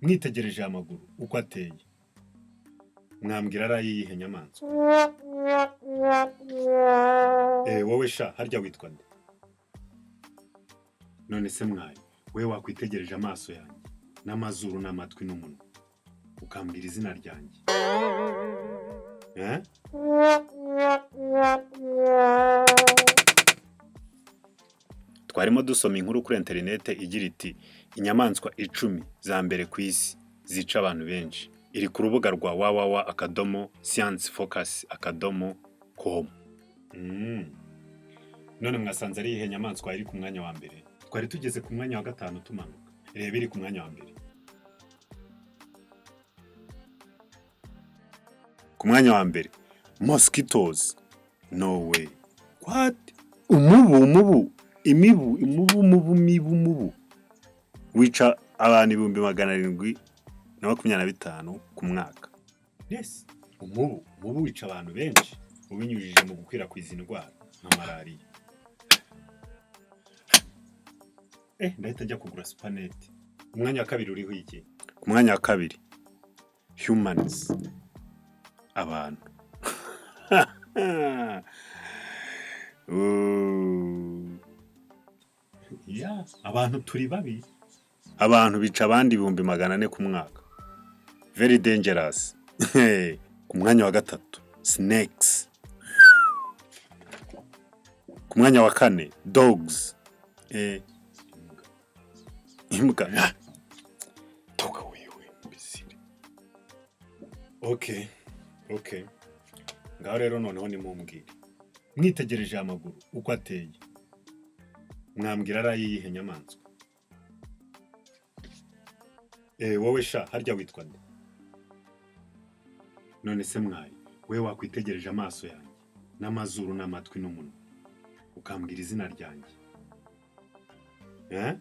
Mwitegereje aya maguru uko ateye, mwambwira ari ay'iyihe nyamaswa? Wowe sha, harya witwa nde? None se mwari, wowe wakwitegereje amaso yanjye n'amazuru n'amatwi n'umunwa, ukambwira izina ryanjye? Eh? Twarimo dusoma inkuru kuri interinete igira iti: "Inyamaswa 10 za mbere ku isi zica abantu benshi." Iri ku rubuga rwa www.sciencefocus.com. None mwasanze ari iyihe nyamaswa iri ku mwanya wa mbere? Twari tugeze ku mwanya wa gatanu tumanuka. Reba iri ku mwanya wa mbere. Ku mwanya wa mbere, mosquitoes. No way, what? Umubu, umubu, imibu, umubu, umubu, mibu, umubu wica abantu 725,000 ku mwaka. Yes, umubu, umubu wica abantu benshi ubinyujije mu gukwirakwiza indwara nka malariya. Ndahita njya kugura supaneti. Umwanya wa kabiri uriho iki? Ku mwanya wa kabiri, humans, abantu. Ooh. Yeah, abantu turi babi. Abantu bica abandi 400,000 ku mwaka. Very dangerous. Ku mwanya wa gatatu, snakes. Ku mwanya wa kane, dogs. Imbwa. Imbwa. Toka wewe, imbécile. Okay. Ngaho rero noneho nimumbwire. Mwitegereje aya maguru uko ateye, mwambwira ari ay'iyihe nyamaswa? Wowe sha, harya witwa nde? None se mwari, wowe wakwitegereje amaso yanjye n'amazuru n'amatwi n'umunwa, ukambwira izina ryanjye? Eh?